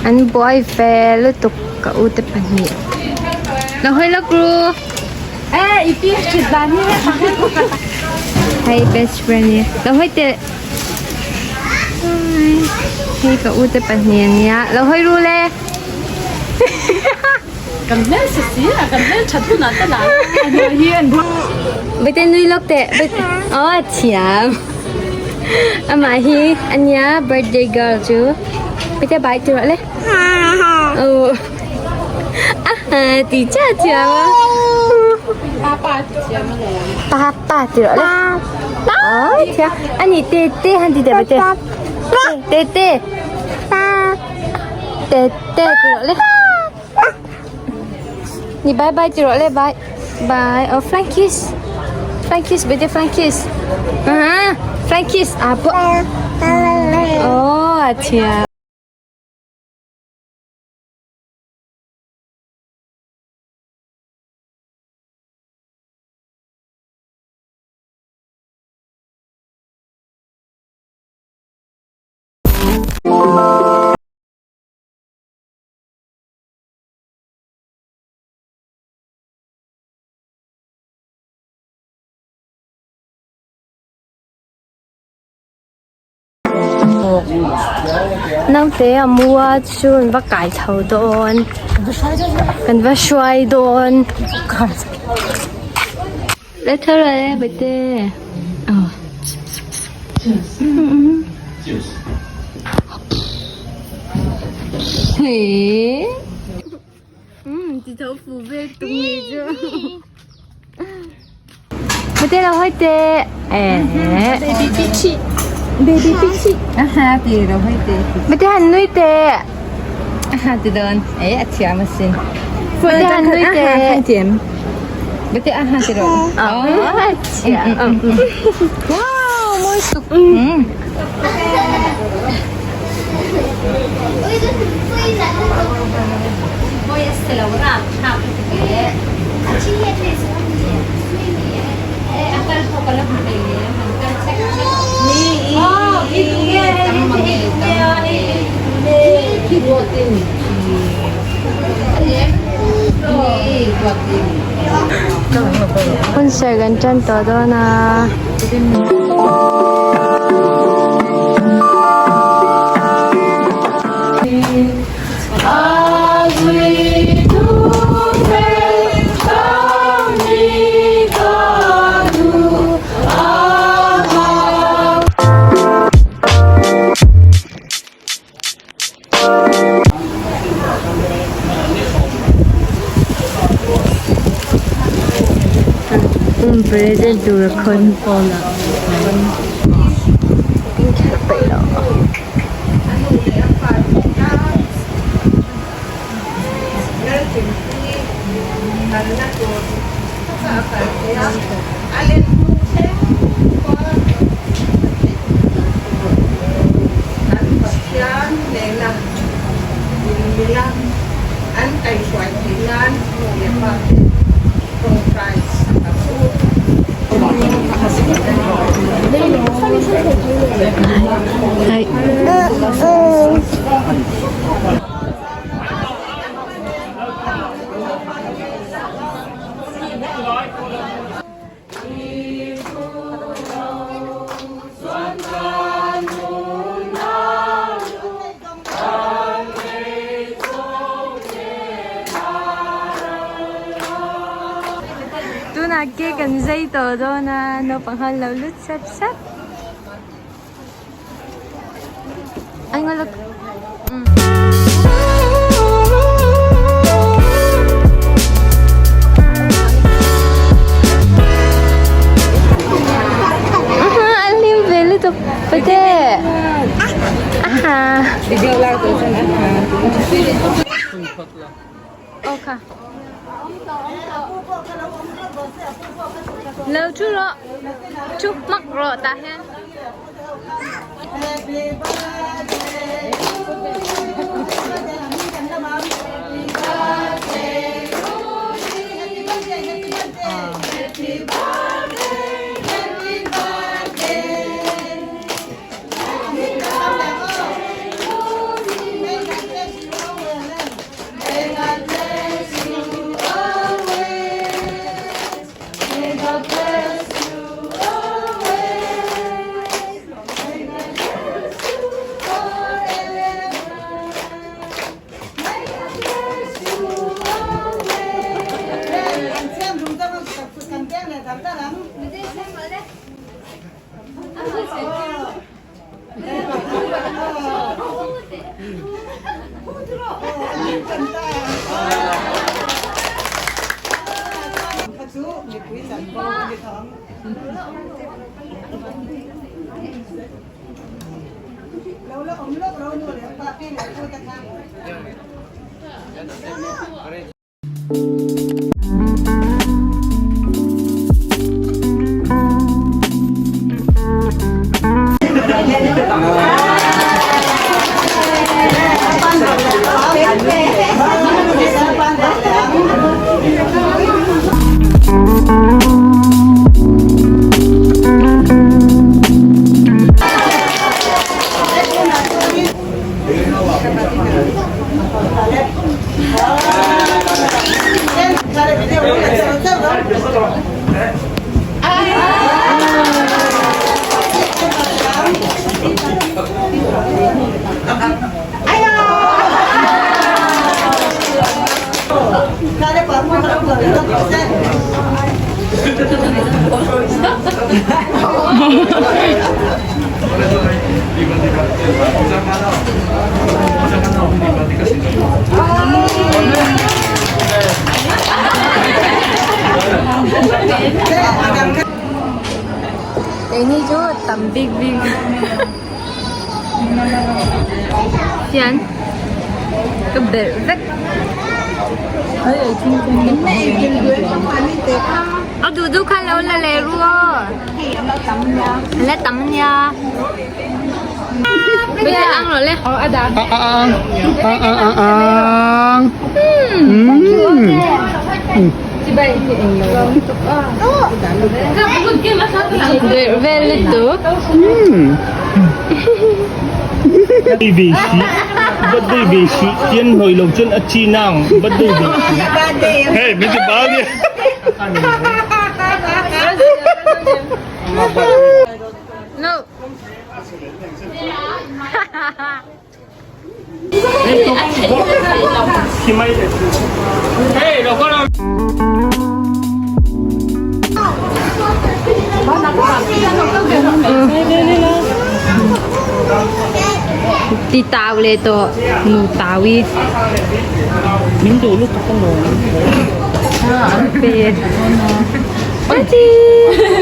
An buai ve lutuk ka u te pahnih. Lo hawi lawk ru. Hei best friend hi. Lo hawi teh. Hei ka u te pahnih ania. Lo hawi ru le. Kan hmel si si a, kan hmel that hunah te lah Bete nui lawk teh. Aw a thiam. Amah hi ania birthday girl chu. Bete bai ti rawh le. Aw. Aha ti cha thiam a. Papa ti thiam a lawm. Papa ti rawh le. Aw thiam. Ani te te han ti teh bete. Te te. Te te ti rawh le. Ni bye bye ti rawh le bye. Bye. Oh flying kiss. Flying kiss bete flying kiss. Aha flying kiss. Ah pawh. Oh a thiam. Naute a mu a chu an va kai chho dawn kan va hruai dawn le thar e bete aw. Ti tho fu vel tum ni chu. Bete lo hawi teh. Baby peachy. Baby peachy. Aha ti lo hawi teh. Bete han nui teh. Aha ti dawn. Eh a thiam asin. Bete han nui teh. Thiam. Bete aha ti rawh. Oh, a thiam. Wow, mawi tuk. Hunserh kan tan tawh dawn a. Present tur a khawn Tunah cake an zai tawh dawn a naupang ho an lo lut sap sap. An hlim ve lutuk pate aha Video lak tur chuan aha. Aw kha Lo thu rawh thu hmak rawh tah hian. Keini chu tam bik bik hian ka belh vek a duh duh kha lo la leh ru aw la tam ania Bây giờ ăn rồi lên. Ờ, à, à, à, à, à, à. Ừm. Very little. Ừm. Birthday về sĩ birthday về sĩ tiên hồi lầu chân chi nàng birthday về sĩ hey mình chỉ bao nhiêu No. Hey đâu có đâu. Ti tau le to nu tawi. Mình đủ lúc có lộn. Pe. Ati.